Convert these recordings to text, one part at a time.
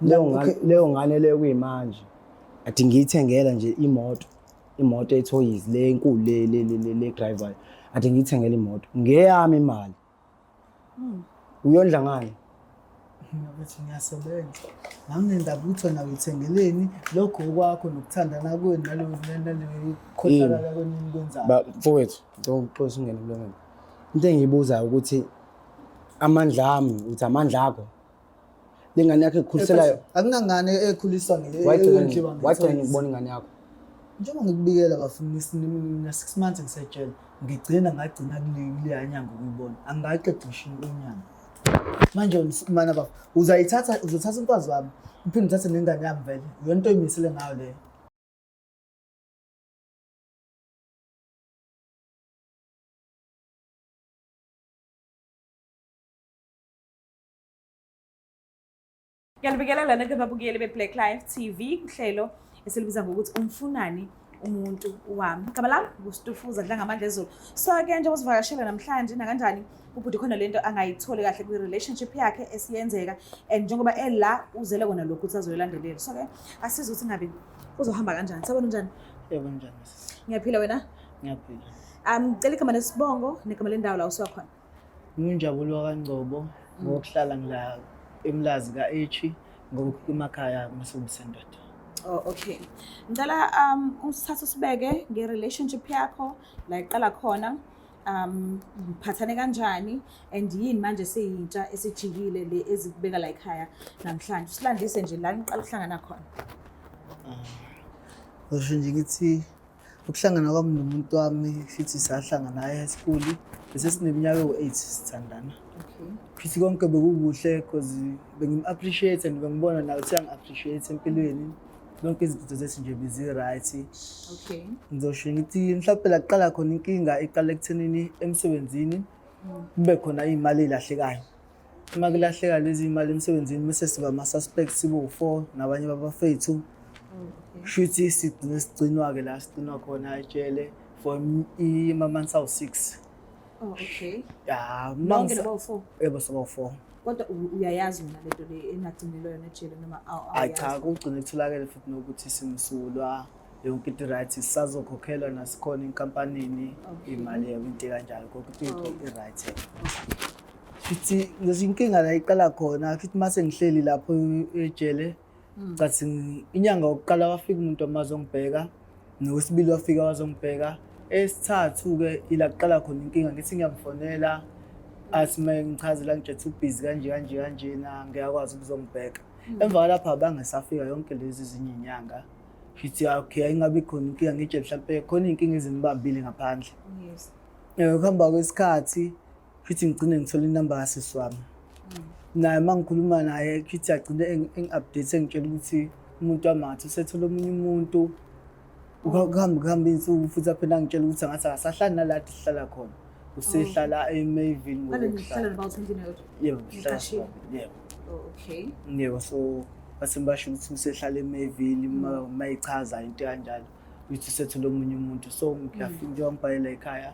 Leyo ngane, leyo ngane leyo kuyimanje ade ngiyithengela nje imoto, imoto ethoyizi le enkulu le le le le driver, ade ngiyithengela imoto ngeyami imali. Uyondla ngani? Mina bethi ngiyasebenza. Anginendaba ukuthi wena uyithengeleni lokho okwakho nokuthandana kwenu naleyo naleyo khohlakala kwenu enikwenzayo. Ba mfowethu, ngicela ukuxolisa ungene emlonyeni. Into engiyibuzayo ukuthi amandla ami uthi amandla akho. Le ngane yakho ekukhuliselayo Akunangane ekhuliswa wagcina eyondliwa wagcina ngethoyizi. ukubona ingane yakho. Njengoba ngikubikela bafuna mina 6 months ngisejele, ngigcina ngagcina kuleya nyanga ukuyibona, angikaqedi ngisho inyanga. Manje mana baba, uzayithatha, uzothatha umfazi wami uphinde uthathe nengane yami, vele iyona into oyimisele ngayo leyo. Ngiyalibingelela nonke babukeli be-Black Life TV kuhlelo esilibiza ngokuthi umfunani umuntu wami. Igama lami nguStufuza Dlangamandla Ezulu. So-ke njengoba sivakashela namhlanje nakanjani ubhuti khona lento angayitholi kahle kwi-relationship yakhe esiyenzeka and njengoba ela uzele kona lokhu ukuthi azoyilandelela. So-ke asize ukuthi ngabe kuzohamba kanjani. Sabona njani? Yebo, njani sisi? Ngiyaphila, wena? Ngiyaphila. Cela igama nesibongo negama lendawo la usuka khona. Nginjabulwa kaNgcobo, ngokuhlala ngila eMlazi ka-H, ngokuemakhaya masengisendoda. Oh, okay. Ngicela usithathe usibeke nge-relationship yakho la iqala khona. Ngiphathane kanjani and yini manje seyintsha esijikile le ezikubeka la ekhaya namhlanje. Usilandise nje la niqala ukuhlangana khona. Ngisho nje ngithi ukuhlangana kwami nomuntu wami, futhi sahlangana high school, bese sineminyaka ewu-8 sithandana. Futhi konke bekukuhle because bengim-appreciate and bengibona naye ukuthi uyangi-appreciate empilweni. Zonke izinto zethu nje bezi-right. Ngizosho ngithi mhlawumbe la kuqala khona inkinga, iqala ekuthenini emsebenzini kube khona iy'mali ey'lahlekayo. Uma kulahleka lezi y'mali emsebenzini bese siba ama-suspect, sibe u-four nabanye babafethu. Shuthi sigcine sigcinwa-ke la sigcinwa khona ejele for ama-months awu-6. Oh, okay. Ya, Nonke noba u-four. Yebo, soba u-four. Kodwa uyayazi wena lento le enagcinelwe yona ejele noma Hayi cha, awuyazi? kugcine kutholakele futhi nokuthi simsulwa, yonke into right, sisazokhokhelwa nasikhona enkampanini imali yabo, into kanjalo, konke into i-right. Futhi ngizothi inkinga la iqala khona futhi mase ngihleli lapho ejele, cathi inyanga yokuqala wafika umuntu amazongibheka, nowesibili wafika wazongibheka, esithathu-ke ila kuqala khona inkinga. Ngithi ngiyamfonela, athi uma ngichazela ngitshe ukuthi ubhizi kanje kanje kanjena, ngiyakwazi ukuzongibheka. Emva kwalapho abangesafika yonke lezi ezinye iy'nyanga. Ngithi okay, ayingabi khona inkinga, ngitshe mhlampe khona iy'nkinga ezimbambile ngaphandle. Ukuhamba kwesikhathi futhi ngigcine ngithola inamba kasisi wami. Naye uma ngikhuluma naye futhi agcine engi-update, engitshela ukuthi umuntu wami ngathi usethole omunye umuntu. Kuhambe kuhambe iy'nsuku futhi aphinde angitshela ukuthi angathi akasahlali nala kade sihlala khona, usehlala eMayville. Manje nihlala noba u-20 nayodwa? Yebo, sihlala Niqashile? sobabili, yebo. Oh, okay. Yebo, so base basho ukuthi usehlala eMayville, uma echaza into kanjalo ukuthi usethole omunye umuntu. So ngiyafika njengoba ngibhalela ekhaya,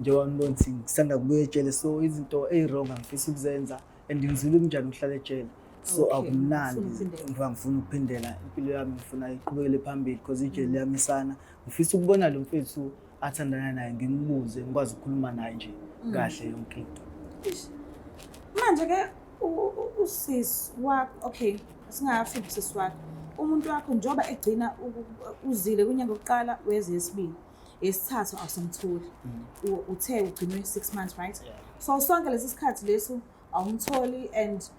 njengoba ngibona ukuthi ngisanda kubuya ejele, so izinto ey'wrong angifisi ukuzenza and ngizwile kunjani ukuhlala ejele, so akumnandi. Ufuna ukuphindela. Ngiba ngifuna ukuphindela impilo yami, ngifuna iqhubekele phambili because ijele liyamisana. Ngifisa ukubona lo mfethu athandana naye, ngimbuze, ngikwazi ukukhuluma naye nje kahle yonke into. Eish. Manje ke usisi wakho, okay, singafiki usisi wakho. Umuntu wakho njengoba egcina uzile kwinyanga yokuqala, weze yesibili, yesithathu awusamtholi. Uthe ugcinwe 6 months, right? Yeah. So sonke lesi sikhathi lesu awumtholi and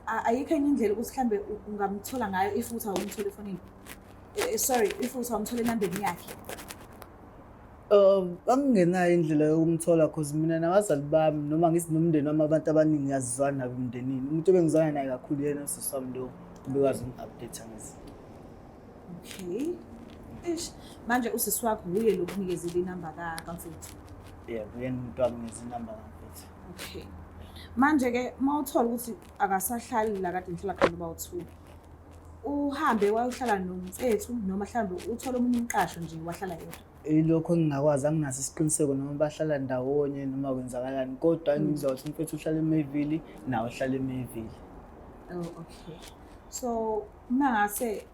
ayikho enye indlela ukuthi mhlambe ungamthola ngayo if uthi awumtholi efonini. Sorry, if uthi awumtholi enambeni yakhe. Angingenayo indlela yokumthola cause mina nabazali bami, noma ngithi nomndeni wami, abantu abaningi ngiyazizwana nabo emndenini. Umuntu ebengizwana naye kakhulu yena usisi wami lo obekwazi ukungi-update ngezinto. Okay. Eish, manje usisi wakho wuye lo kunikezile inamba kamfethu. Yebo, yena umuntu wami ngezi inamba kamfethu. Okay. Manje ke mawuthola ukuthi akasahlali la kade nihlala khona bawu-2. Uhambe wayohlala nomfethu noma mhlawumbe uthole omunye umqasho nje wahlala yedwa. Ilokho engingakwazi, anginaso isiqiniseko noma bahlala ndawonye noma kwenzakalani, kodwa engizwa ukuthi umfethu uhlala eMayville, nawe uhlala eMayville. Oh, okay. So uma ngase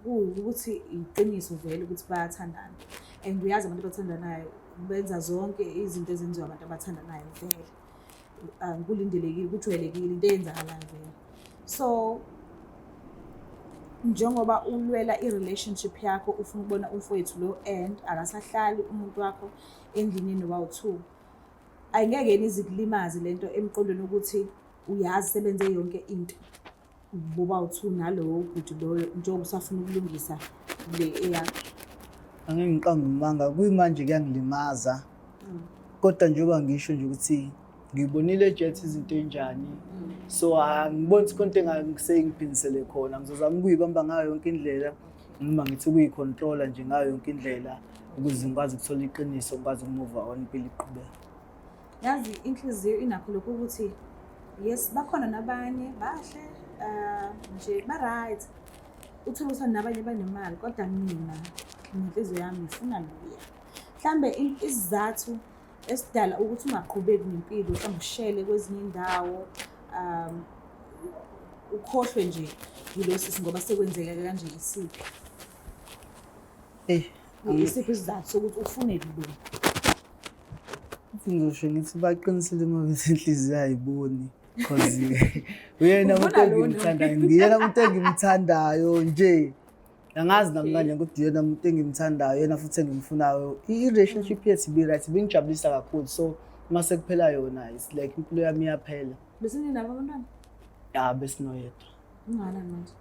kuwukuthi iqiniso vele ukuthi bayathandana and uyazi abantu abathandanayo benza zonke izinto ezenziwa abantu abathandanayo vele. Kulindelekile, kujwayelekile into eyenzakalayo vele. So njengoba ulwela i-relationship yakho ufuna ukubona umfowethu lo and akasahlali umuntu wakho endlini nobawu-two, ayingeke yini izikulimaze lento emqondweni ukuthi uyazi sebenze yonke into bobawu-two nalowo bhuti loyo njengoba usafuna ukulungisa le eyakho? Angeke ngiqambe amanga, kuyimanje kuyangilimaza. Kodwa njengoba ngisho nje ukuthi ngibonile eJet izinto enjani, so angiboni ukuthi khona into engangisengiphindisele khona. Ngizozama ukuyibamba ngayo yonke indlela, noma ngithi ukuyicontrola nje ngayo yonke indlela ukuze ngikwazi ukuthola iqiniso, ngikwazi uku-move on, impilo iqhubeke. Yazi inhliziyo inakho lokhu ukuthi yes bakhona nabanye bahle nje ba-right, uthole ukuthi nabanye banemali, kodwa mina nenhliziyo yami ngifuna loya. Mhlambe isizathu esidala ukuthi ungaqhubeki nempilo, mhlawumbe ushele kwezinye indawo, ukhohlwe nje yilo sisi ngoba sekwenzeka kanje, isiphi? Eh, Isiphi isizathu sokuthi ufune lo? Futhi ngizosho ngithi baqinisile uma bethi inhliziyo ayiboni, cause uyena umuntu Ufuna lona. engimthandayo, nguyena umuntu engimthandayo nje. Angazi nami kanjani, kodwa uyena umuntu engimthandayo, yena futhi engimfunayo. I-relationship yethu ibi-right, ibingijabulisa kakhulu, so uma sekuphela yona it's like impilo yami iyaphela. Beseninabo abantwana? Ya, besinoyedwa. Ungakanani manje?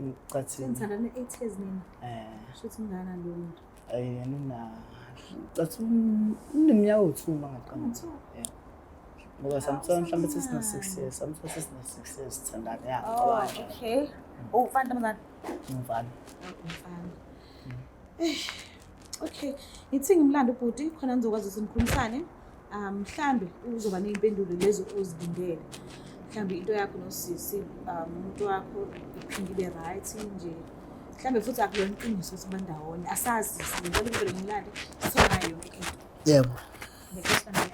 Ngicathini. Senithandane 8 years nina. Eh, Shuthi ungakanani lowo muntu? Yena una cathi uneminyaka ewu-2 uma ngaqamba. Ungu-two? Yeah. Ngoba samthola mhlawumbe sesina-6 years, samthola sesina-6 years sithandana, ya. Oh, Ngicabanga kanjalo. okay. Oh, mfana ntombazane? Umfana. Umfana. Eh, okay. Ngithi ngimlande ubhuti khona nizokwazi ukuthi nikhulumisane. Mhlambe uzoba ney'mpendulo lezo ozilindele. Mhlambe into yakho nosisi, umuntu wakho iphinde ibe right nje. Mhlambe futhi akulona iqiniso ukuthi bandawonye. Asazi, ngicela ukuvele ngimlande sithole ngayo yonke into. Yebo. Ngiyacela.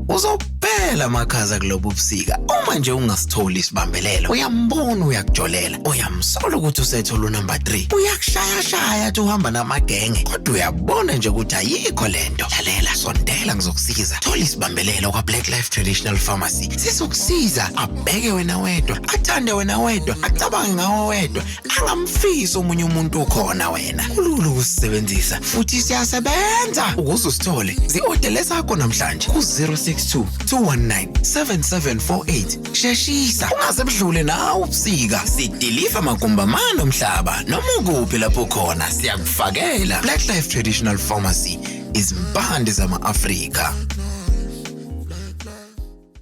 Uzophela amakhaza kulobu busika uma nje ungasitholi isibambelelo. Uyambona uyakujolela, uyamsola ukuthi usethola unumber 3, uyakushayashaya athi uhamba namagenge, kodwa uyabona nje ukuthi ayikho lento. Lalela, sondela ngizokusiza. Thola isibambelelo kwa-Black Life Traditional Pharmacy, sizokusiza abheke wena wedwa, athande wena wedwa, acabange ngawe wedwa, angamfisi omunye umuntu ukhona wena. Kulula ukusisebenzisa futhi siyasebenza. Ukuze usithole, zi-odele sakho namhlanje ku-062 219 7748. Sheshisa ungaze budlule nawe ubusika. Sidiliva magumbamane omhlaba, noma ukuphi lapho khona siyakufakela. Black Life Traditional Pharmacy, izimpande zama-Afrika.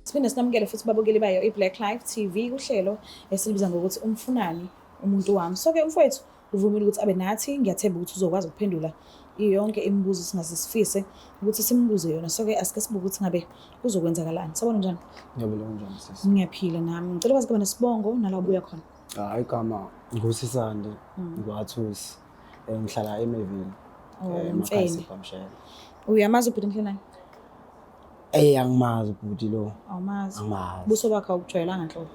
Siphinde sinamukele futhi babukeli bayo i-Black Life TV kuhlelo esilibiza ngokuthi umfunani umuntu wami. So-ke umfowethu uvumile ukuthi abe nathi, ngiyathemba ukuthi uzokwazi ukuphendula yonke imibuzo singase sifise ukuthi simbuze yona. So-ke asike sibuke ukuthi ngabe kuzokwenzakalani. Sabona njani? Ngiyabona, kunjani sisi? Ngiyaphila nami. Ngicela ukwazi kuba nesibongo nala ubuya khona. Hayi, igama nguSisande, ngwathusi. Ngihlala eMayville. Oh, Emakhaya Mfene. seBhamshela. Uyamazi ubhuti engihleli naye? Angimazi ubhuti lo. Awumazi. Angimazi. Buso bakhe awubujwayelanga nhlobo.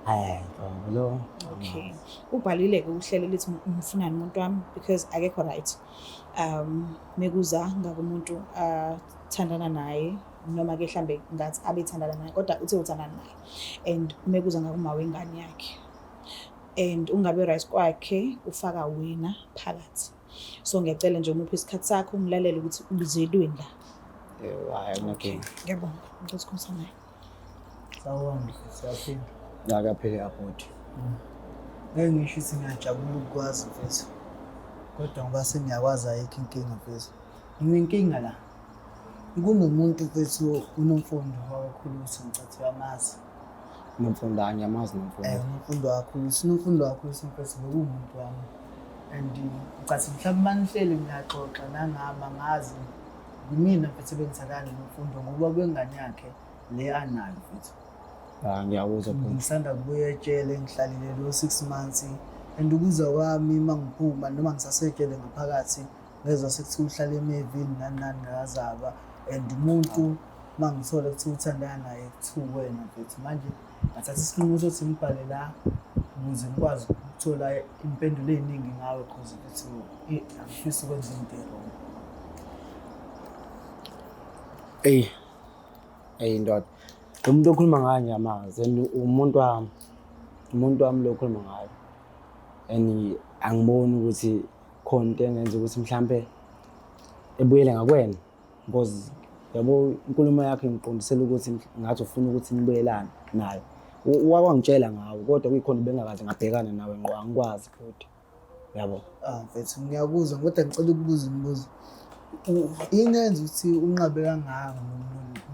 Nhlobo lo. Okay. Ubhalile-ke uhlelo lithi umfunani umuntu wami because akekho right. Mekuza ngakumuntu athandana naye, noma ke mhlambe ngathi abethandana naye, kodwa uthe uthandana naye. And mekuza ngakuma wengane yakhe. And ungabe right kwakhe ufaka wena phakathi. So ngiyacela nje umuphe isikhathi sakho umlalele ukuthi ubizelweni la. Hayi, akunankinga. Ngiyabonga. Ngicela ukukhulumisana naye. Sawubona, siyaphila. La kuyaphila bhuti. Ngeke ngisho ukuthi ngiyajabula ukukwazi mfethu, kodwa ngoba sengiyakwazi ayikho inkinga mfethu. Nginenkinga la. Kunomuntu mfethu, uNomfundo wakaKhulusi, ngicathi uyamazi. Nomfundo, ngiyamazi Nomfundo. UNomfundo wakaKhulusi, uNomfundo wakaKhulusi mfethu bekuwumuntu wami. And ngicathi mhlawumbe uma nihleli niyaxoxa nangami angazi, kumina mfethu ebengithandana noNomfundo ngoba kwengane yakhe le anayo mfethu. Ah, ngiyakuzwa bhuti. Ngisanda kubuya ejele, ngihlalile lo 6 months, and ukuzwa kwami uma ngiphuma noma ngisasejele ngaphakathi ngezwa sekuthiwa uhlala eMayville nani nani ngazaba, and umuntu Uma ngithola ukuthi uthandana naye kuthiwa uwena mfethu. Manje ngathatha isinqumo sokuthi ngibhale la ukuze ngikwazi ukuthola impendulo ey'ningi ngawe cause mfethu angifisi ukwenza into e-wrong. Eyi, eyi ndoda. Lo muntu okhuluma ngaye ngiyamazi and umuntu wami. Umuntu wami lo okhuluma ngaye. And angiboni ukuthi khona into engenza ukuthi mhlampe ebuyele ngakwena because yabo inkulumo yakhe ngiqondisela ukuthi ngathi ufuna ukuthi nibuyelane naye. Wangitshela ngawe kodwa kuyikhona bengakaze ngabhekana nawe ngqo angikwazi futhi. Yabo. Ah mfethu ngiyakuzwa kodwa ngicela ukubuza imibuzo. Yini eyenza ukuthi unqabe kangaka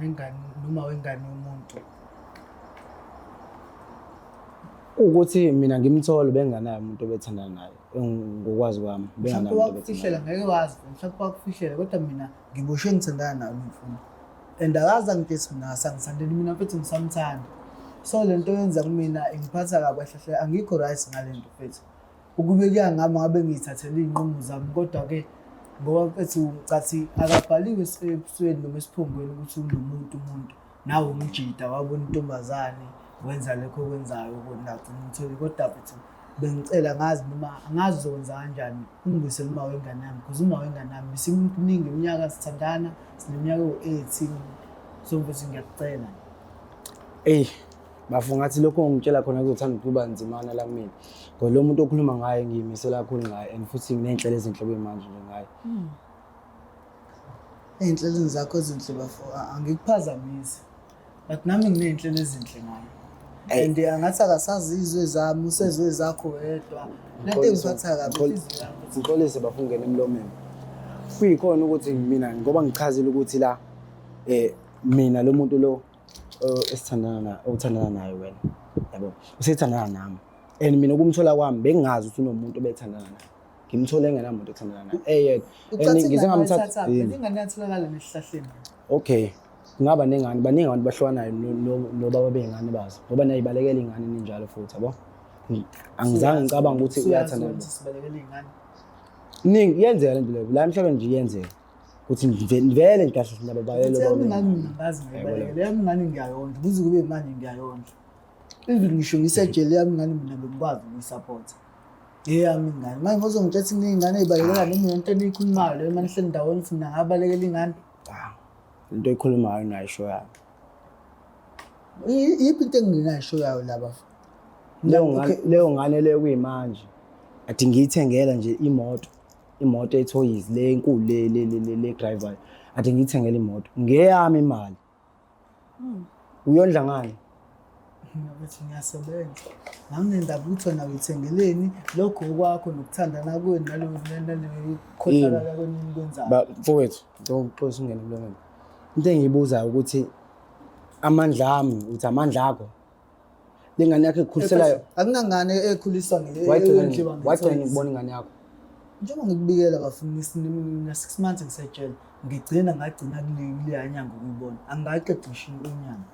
nengane noma wengane yomuntu? Ukuthi mina ngimthole benganaye umuntu obethandana naye ngokwazi kwami Mhlawumbe benganaye umuntu wakufihlela obethandana naye. ngeke wazi, mhlawumbe wakufihlela kodwa mina ngiboshwe ngithandana naye umfuna. And akaze angidesi mina akasangithandeli mina mfethu ngisamthanda. So le nto yenza kumina ingiphatha kabi kahle hle angikho right ngale nto mfethu. Ukube kuya ngami ngabe ngiyithathele iy'nqumo zami kodwa-ke ngoba mfethu ngicathi akabhaliwe ebusweni noma esiphongweni ukuthi unomuntu umuntu nawe umjida wabona intombazane wenza lokho okwenzayo nagcina umtholi kodwa mfethu bengicela ngazi noma angazi uzokwenza kanjani ungibuyisele uma wengane yami because uma wengane yami besimningi iminyaka sithandana sineminyaka ewu-18 so mfethu ngiyakucela. Eyi bafo ngathi lokho ongitshela khona kuzothanda ukuba nzimana la kumina ngoba lo muntu okhuluma ngaye ngiyimisela kakhulu ngaye and futhi nginey'nhlelo ezinhle kuyimanje nje ngaye. Ey'nhlelweni zakho ezinhle bafo angikuphazamisi but nami nginey'nhlelo ezinhle ngayo and angathi akasazizwe zami usezwe ezakho wedwa le nto engiphatha kabi inhliziyo yami. Ngixolise bafo ungena emlomeni. Kuyikhona ukuthi mina ngoba ngichazile ukuthi la mina lo muntu lo esithandana na othandana naye wena yabo usethandana nami and mina ukumthola kwami bengingazi ukuthi unomuntu obethandana naye ngimthole engenamuntu othandana naye eyedwa and ngize ngamthatha ingane yatholakala nesihlahleni. Okay, kungaba nengane, baningi abantu bahlukanayo nobaba bey'ngane bazo ngoba nayibalekela iy'ngane ninjalo futhi yabo. Angizange ngicabanga ukuthi uyathandana. Sibalekela iy'ngane. Ningi iyenzeka lento leyo la emhlabeni nje iyenzeka ukuthi vele nje kahle nabo bayelo Yami ingane mina ngazi ngayibalekela yami ingane ngiyayondla kuze kube manje ngiyayondla. Even ngisho ngisejele yami ingane mina bengikwazi ukuyisapotha. Eyami ingane manje ngozongitshela ukuthi niy'ngane ey'balekela noma yonke into eniyikhulumayo leyo uma nihleli ndawonye ukuthi mina ngabalekela ingane. Into oyikhulumayo nayo isho yayo. Iyiphi into engingenayo yayo la bafo? Leyo ngane leyo kuyimanje athi ngiyithengela nje imoto imoto ethoyizi le enkulu le le le le driver athi ngiyithengela imoto ngeyami imali. Uyondla ngani? Mina ukuthi ngiyasebenza. Anginendaba ukuthi wena uyithengeleni lokho okwakho nokuthandana kwenu naleyo khohlakala kwenu enikwenzayo. Ba mfowethu, ngicela ukuxolisa ungene emlomeni. Into engiyibuzayo ukuthi amandla ami uthi amandla akho le ngane yakho ekukhuliselayo Akunangane ekhuliswa wagcina wagcina ukubona ingane yakho. Njengoba ngikubikela bafuna mina 6 months ngisejele ngigcina ngagcina kuleya nyanga ukuyibona angikaqedi ngisho inyanga.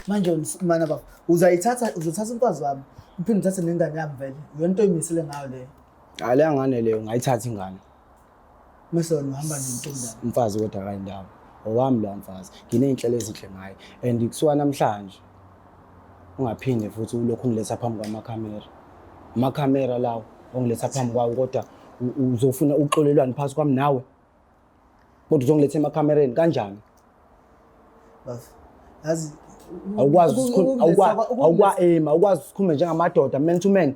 Manje mana baba uzayithatha uzothatha umfazi wami uphinde uthathe nengane yami vele iyona into oyimisele ngayo leyo. Hayi leya ngane leyo ungayithatha ingane. Mase wena uhamba nentombi yakho. Umfazi kodwa akayindawo. Owami lo mfazi. Nginey'nhlelo ezinhle ngaye and kusuka namhlanje ungaphinde futhi ulokhu ungiletha phambi kwamakhamera. Amakhamera lawo ongiletha phambi kwawo kodwa uzofuna uxolelwane phakathi kwami nawe. Kodwa uzongiletha emakhamereni kanjani? Bafo. Yazi Awukwazi awukwazi awukwazi ukukhuluma njengamadoda man to man.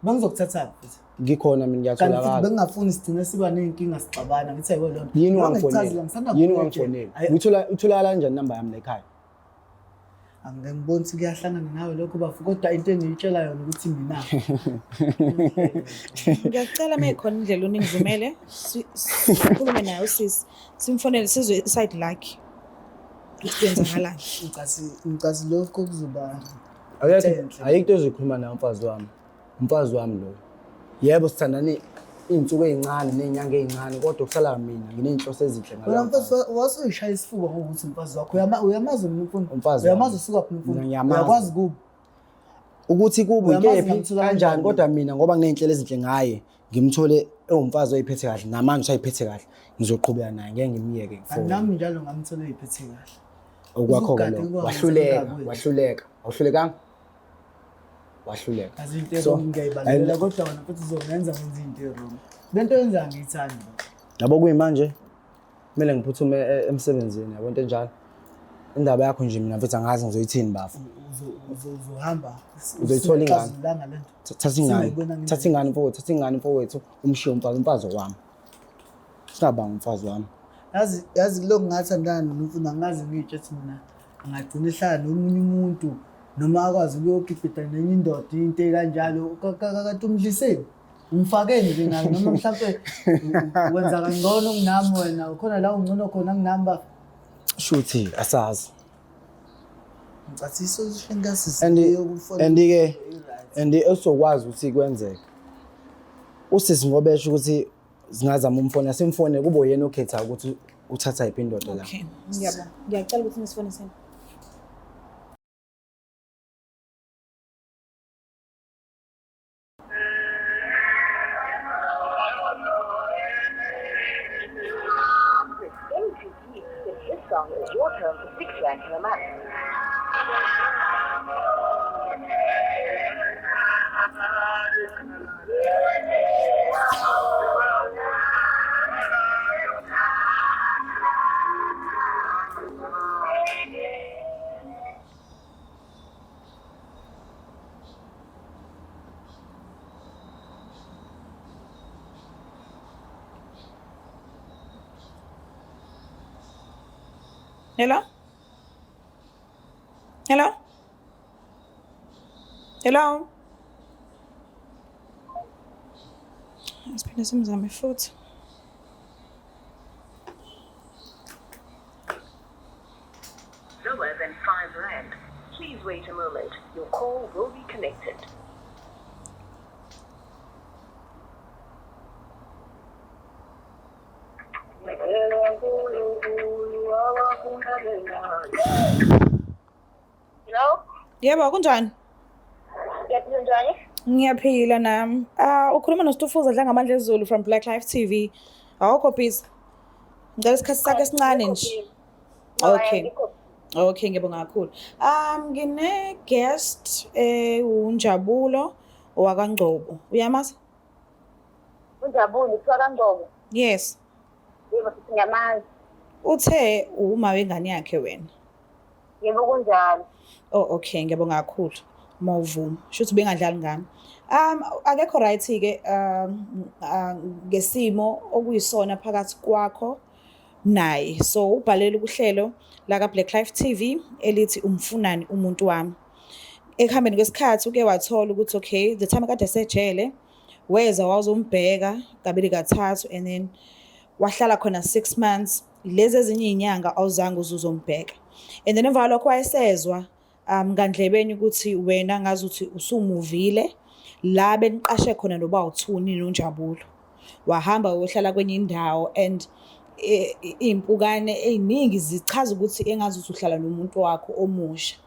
Bengizokuthatha futhi. Ngikhona mina Kanti futhi ngiyatholakala. bengingafuni sigcine siba ney'nkinga sixabana ngithi ayibo leyo nto. Yini Noma ungangifoneli? ngikuchazile, ngisanda Yini kubuya ungangifoneli? ejele. Ayi, Uyithola utholakala kanjani inamba yami la ekhaya? Angike ngibone ukuthi kuyahlangana nawe lokho bafo kodwa into engiyitshela yona ukuthi mina Ngiyacela uma ikhona indlela uningivumele sikhulume naye usisi simfonele sizwe isayidi lakhe ukuthi kwenzakalani. ngicathi ngicathi lokho kuzoba Ayikho Enhle. ayikho into ozoyikhuluma naye umfazi wami. Umfazi wami lo. Yebo sithandane iy'nsuku ey'ncane ney'nyanga ey'ncane kodwa kusala mina nginey'nhloso ezinhle wena ngalowo mfazi mfazi. wasuyishaya isifuba ngokuthi umfazi wakho uyamazi wena umfundi Umfazi wami. uyamazi usukaphi umfundi Mina ngiyamazi. uyakwazi kubo Ukuthi kubo Uyamazi ikephi ngamthola kanjani kanjani? kodwa mina ngoba nginey'nhlelo ezinhle ngaye ngimthole ewumfazi oyiphethe kahle namanje usayiphethe kahle ngizoqhubeka naye ngeke ngimyeke Kanti nami njalo ngamthola eyiphethe kahle. Okwakho-ke Uzugade lokho. ukwazi Wahluleka, ukuthi wahluleka. Awuhlulekanga? Wahluleka. Yazi into So, e-wrong ngiyayibalekela kodwa wena futhi uzongenza ngenze into e-wrong. Le nto yenza ngiyithandi baba. Yabo kuyimanje kumele ngiphuthume emsebenzini yabo into enjalo. Indaba yakho nje mina mfethu angazi ngizoyithini bafo. Uzohamba Uzoyithola ingane. Singayixazululanga le nto. Thatha ingane. Singayibona nginayo. Thatha ingane mfowethu, thatha ingane mfowethu, umshiye umfazi umfazi wami. Singabanga umfazi wami. Yazi yazi kulokhu ngathandana noMfundo angikaze ngiyitshe ukuthi mina angagcina ehlala nomunye umuntu noma akwazi ukuyokipita nenye indoda into ekanjalo kanti umdliseni umfakeni nje naye noma mhlampe wenza kangcono kunami wena ukhona la ungcono khona kunami bafo. Shuthi asazi. Ngicathi isolution kasisi And yokufona and ke i-right. and esokwazi ukuthi kwenzeke. Usisi ngoba esho ukuthi singazama umfona simfone kube uyena okhetha ukuthi uthatha yiphi indoda la. Okay, ngiyabonga. Ngiyacela ukuthi nisifoniseni. MTV said this song is your term for R6 per month. Hello? Hello? Hello? Siphinde simzame futhi. Lower than R5. Please wait a moment. Your call will be connected. Hello? Yebo, kunjani? Ngiyaphila njani? Ngiyaphila nami. Ah, ukhuluma noStufuza Dlangamandla Zulu from Black Life TV. Awukho busy. Ngicela isikhathi sakho esincane nje. Okay. Okay, ngiyabonga kakhulu. Ngine guest uNjabulo wakaNgcobo. Uyamazi? Unjabulo kuthiwa kaNgcobo. Yes. Yebo sisi ngiyamazi. Uthe uma wengane yakhe wena. Yebo kunjalo. Oh okay, ngiyabonga kakhulu. Mawuvuma. Shuthi ubengadlali ngami. Akekho right ke ngesimo okuyisona phakathi kwakho naye. So ubhalele kuhlelo la ka Black Life TV elithi umfunani umuntu wami. Ekuhambeni kwesikhathi uke wathola ukuthi okay, the time kade esejele weza wazombheka kabili kathathu and then wahlala khona 6 months. Lezi ezinye izinyanga awuzange uzuzombheka. And then emva kwalokho wayesezwa ngandlebeni ukuthi wena ngazuthi usumuvile la beniqashe khona noba uthuni noNjabulo. Wahamba wayohlala kwenye indawo and iy'mpukane ey'ningi zichaza ukuthi engazuthi uhlala nomuntu wakho omusha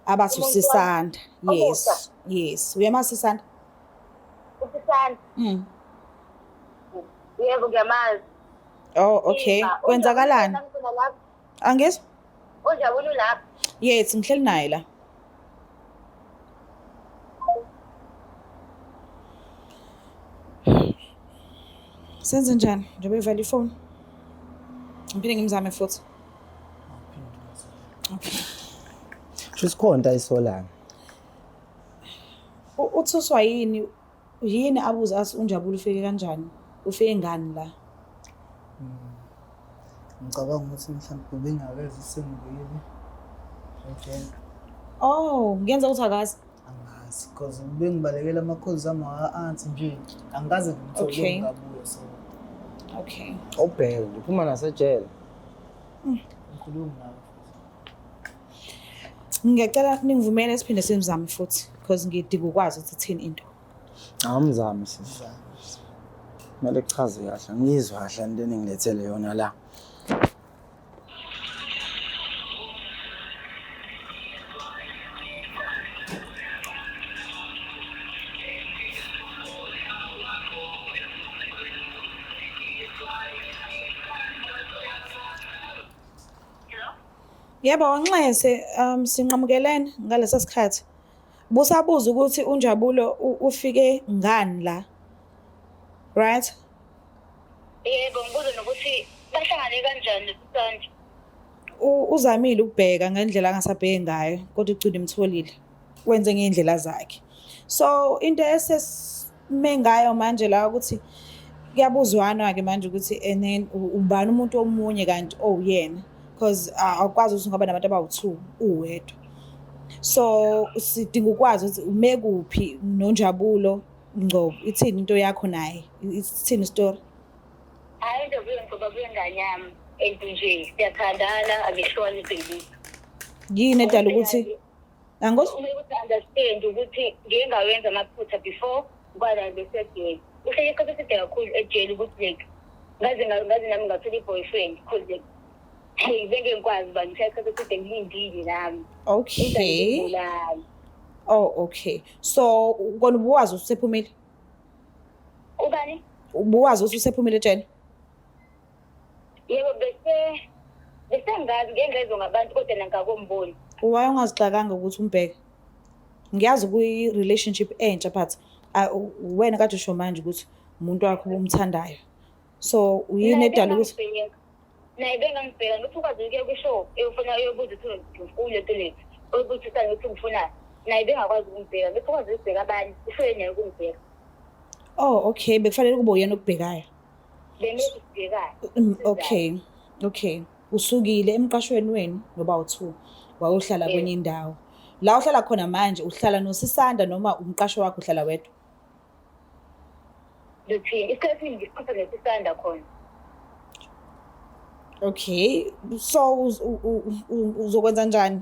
abathi Umuntu wami uSisanda. omusha? Yes, yes. Uyamazi uSisanda? USisanda? Yebo ngiyamazi. Oh, okay. Ima, Kwenzakalani? uNjabulo khona lapho? Angizwa? UNjabulo lapho? Yes, ngihleli naye la. Senze njani? Njengoba evale ifoni. Ngiphinde ngimzame futhi. Okay. Shuthi khona into ayisolayo. Uthuswa yini? Yini abuze athi uNjabulo ufike kanjani? Ufike ngani la? Ngicabanga ukuthi mhlawumbe ubengakeze sengibuyile ejele. Oh, ngenza ukuthi akazi. Angazi because bengibalekela ama-calls ami aka-aunty nje angikaze ngimthole Okay. ngingabuya so Okay. Awubheke nje uphuma nasejele. ngikhulumi nawe futhi. Ngiyacela ningivumele siphinde simzame futhi because ngidinga ukwazi ukuthi ithini into. Awumzame sisi. Kumele kuchaze kahle, ngizwe kahle into eningilethele yona la. Yebo, nxese sinqamukelene ngalesa sikhathi. Busabuza ukuthi uNjabulo ufike ngani la. Right? Yebo, ngibuze nokuthi bahlangane kanjani noSisanda. Uzamile ukubheka ngendlela angasabheki ngayo kodwa ugcine emtholile. Wenze ngey'ndlela zakhe. So into esesime ngayo manje la ukuthi kuyabuzwana-ke manje ukuthi and then ubani umuntu omunye kanti owuyena because awukwazi ukuthi ungaba nabantu abawu-two uwedwa. So sidinga ukwazi ukuthi ume kuphi noNjabulo Ngcobo, ithini into yakho naye, ithini isitori? Hhayi uNjabulo Ngcobo kuyingane yami and nje siyathandana angihloni lutho. Yini edala ukuthi Angikuzwa? Kumele ukuthi understand ukuthi ngike ngawenza amaphutha before kwala besejele. Uhlele isikhathi eside kakhulu ejele ukuthi like ngaze ngaze nami ngathola i-boyfriend because like hey bengeke ngikwazi uba ngihlale isikhathi eside ngilindile nami. Okay. Ngibulala. Oh okay. So kona ubuwazi ukuthi usephumile? Ubani? Ubuwazi ukuthi usephumile ejele? Yebo bese bese ngazi ngeke ngezwe ngabantu kodwa nangakomboni. Why ungazixakanga ukuthi umbheke? Ngiyazi kuyi-relationship entsha but wena kade usho manje ukuthi umuntu wakho umthandayo. So yini edala ukuthi naye bengangibheka ngithi ukwazi ukuya kwi-show eyofuna eyobuza ukuthi ngifuna lento le oyobuza ukuthi ukuthi ngifunani naye bengakwazi ukungibheka ngithi ukwazi ukubheka abanye uhlele naye ukungibheka. Oh okay, bekufanele kube uyena okubhekayo. Bengekubhekayo. Okay, okay. Usukile emqashweni wenu noba u-two wayohlala kwenye indawo. La uhlala khona manje uhlala noSisanda noma umqasho wakho uhlala wedwa? Luthini? Isikhathi esiningi ngisichitha noSisanda khona. Okay, so uzokwenza njani?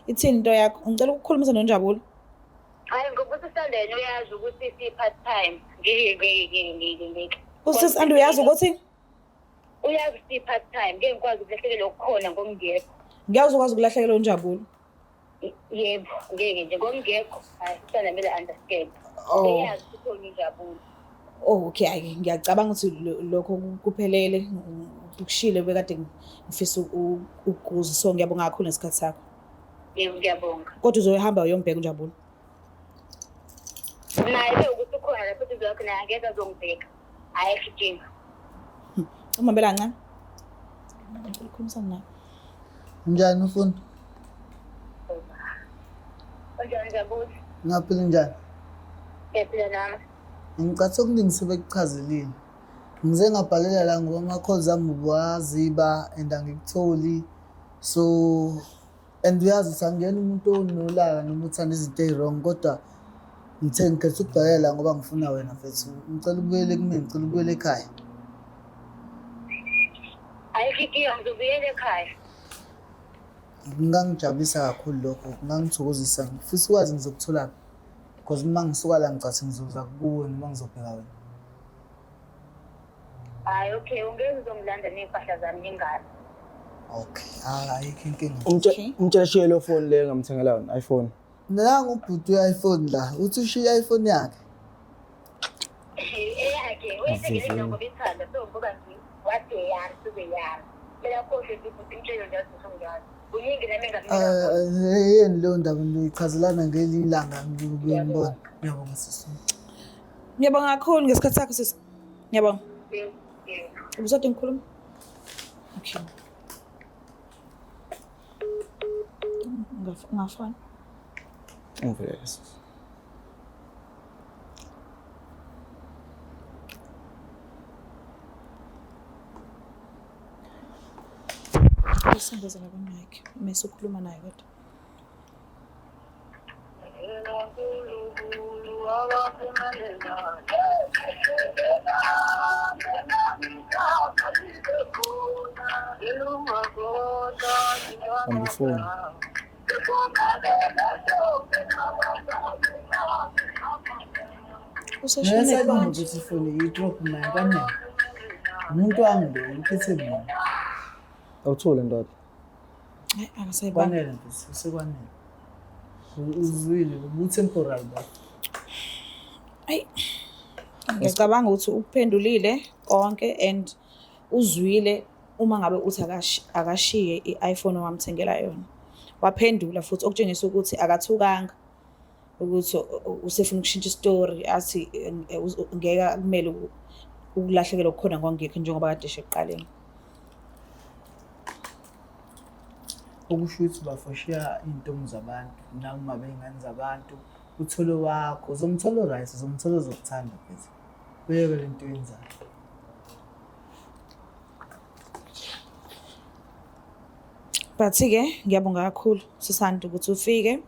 Ithini into yakho? Ngicela ukukhulumisa noNjabulo. Hayi ngoba uSisanda yena uyazi ukuthi si-part time. Ngeke ngeke ngeke ngeke ngeke. USisanda uyazi ukuthi? Uyazi si-part time. Ngeke ngikwazi ukulahlekelwa okukhona ngokungekho. Ngeke uzokwazi ukulahlekelwa uNjabulo. Yebo, ngeke nje ngokungekho. Hayi Sisanda kumele understand. Oh. Uyazi ukuthi ukhona uNjabulo. Oh okay, ayi ngiyacabanga ukuthi lokho kuphelele ukushile bekade ngifisa ukukuzwa so ngiyabonga kakhulu ngesikhathi sakho. Yebo, ngiyabonga. Kodwa uzohamba uyombheka uNjabulo. Naye ke ukuthi ukhona lapho eduze kwakhe naye angeke azongibheka. Hhayi inkinga. Umhambela kancane. Ngicela ukukhulumisana naye. Njani mfundo? Unjani Njabulo? Ngaphila njani? Ngiyaphila nami. Ngicatha okuningi sebekuchazelile. Ngize ngabhalela la ngoba ama-calls ami ubuwaziba and angikutholi. So and uyazi ukuthi angiyena umuntu onolaka noma uthanda izinto ey'wrong kodwa ngithe ngikhetha ukubhalela ngoba ngifuna wena mfethu. Ngicela ubuyele kumina, ngicela ubuyele ekhaya. Ayikho inkinga ngizobuyela ekhaya. Kungangijabulisa kakhulu lokho, kungangithokozisa. Ngifisa ukwazi ngizokutholaphi because uma ngisuka la ngicathi ngizoza kuwe noma ngizobheka wena. Hayi okay, ungeke uzongilanda ney'mpahla zami nengane. Okay, hayi ayikho inkinga. Okay. Umtshela shiye lo phone le engamthengela yona iPhone. Nangu ubhuti we-iPhone la, uthi ushiye i-iPhone yakhe. Eyakhe, uyithengele mina ngoba ithanda, so ngibuka nje wathi eyami, sube yami. Kumele akhohlwe nje ubhuti imtshele nje athi usungiyami. Kuningi nami engakunika khona. Yeni leyo ndaba niyichazelana ngelinye ilanga ngibuye ngibone. Ngiyabonga sisi. Ngiyabonga kakhulu ngesikhathi sakho sisi. Ngiyabonga. Ubusade ngikhuluma? Okay. Ungafona. Ungivulele sisi. Usondeza la kwamike. Mese ukhuluma naye kodwa. Bamba ifoni. Useshone Ngiyasayibamba manje. ukuthi ifoni i-drop nayo kwanele. Umuntu wami lo uphethe mina. Awuthule ndoda. Hayi akasayibambi. Kwanele mfethu, sekwanele. Uzwile ubu-temporal ba. Ayi. Ngiyacabanga ukuthi ukuphendulile konke and uzwile Uma ngabe uthi akashiye i-iPhone owamthengela yona. Waphendula futhi okutshengisa ukuthi akathukanga ukuthi usefuna ukushintsha isitori athi ngeke akumele ukulahlekelwa okukhona kwangekho njengoba kade esho ekuqaleni. Okusho ukuthi bafoshiya iy'ntombi zabantu noma bey'ngane zabantu uthole wakho uzomthola o-right uzomthola ozokuthanda mfethu uyeke le nto oyenzayo. But-ke ngiyabonga kakhulu Sisanda ukuthi ufike.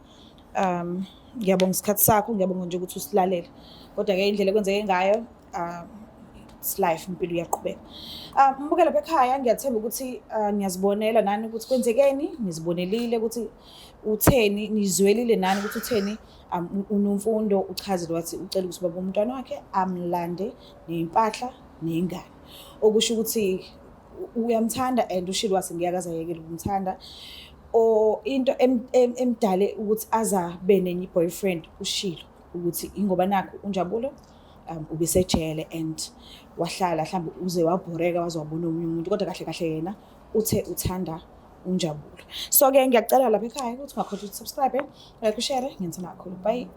Ngiyabonga isikhathi sakho, ngiyabonga nje ukuthi usilalele. Kodwa-ke indlela ekwenzeke ngayo it's life, impilo iyaqhubeka. Mbukela lapha ekhaya ngiyathemba ukuthi niyazibonela nani ukuthi kwenzekeni, nizibonelile ukuthi utheni, nizwelile nani ukuthi utheni uNomfundo uchazile wathi ucela ukuthi ubaba womntwana wakhe amlande ney'mpahla ney'ngane. Okusho ukuthi uyamthanda and ushilo wathi ngeke aze ayekele ukumthanda. Or into emdale ukuthi azabe nenye i-boyfriend ushilo ukuthi ingoba nakhu uNjabulo ubesejele and wahlala mhlawumbe uze wabhoreka waze wabona omunye umuntu kodwa kahle kahle yena uthe uthanda uNjabulo. So-ke ngiyacela lapha ekhaya ukuthi ungakhohlwa ukuthi subscribe, like, ushare, ngiyenzela kakhulu. Bye.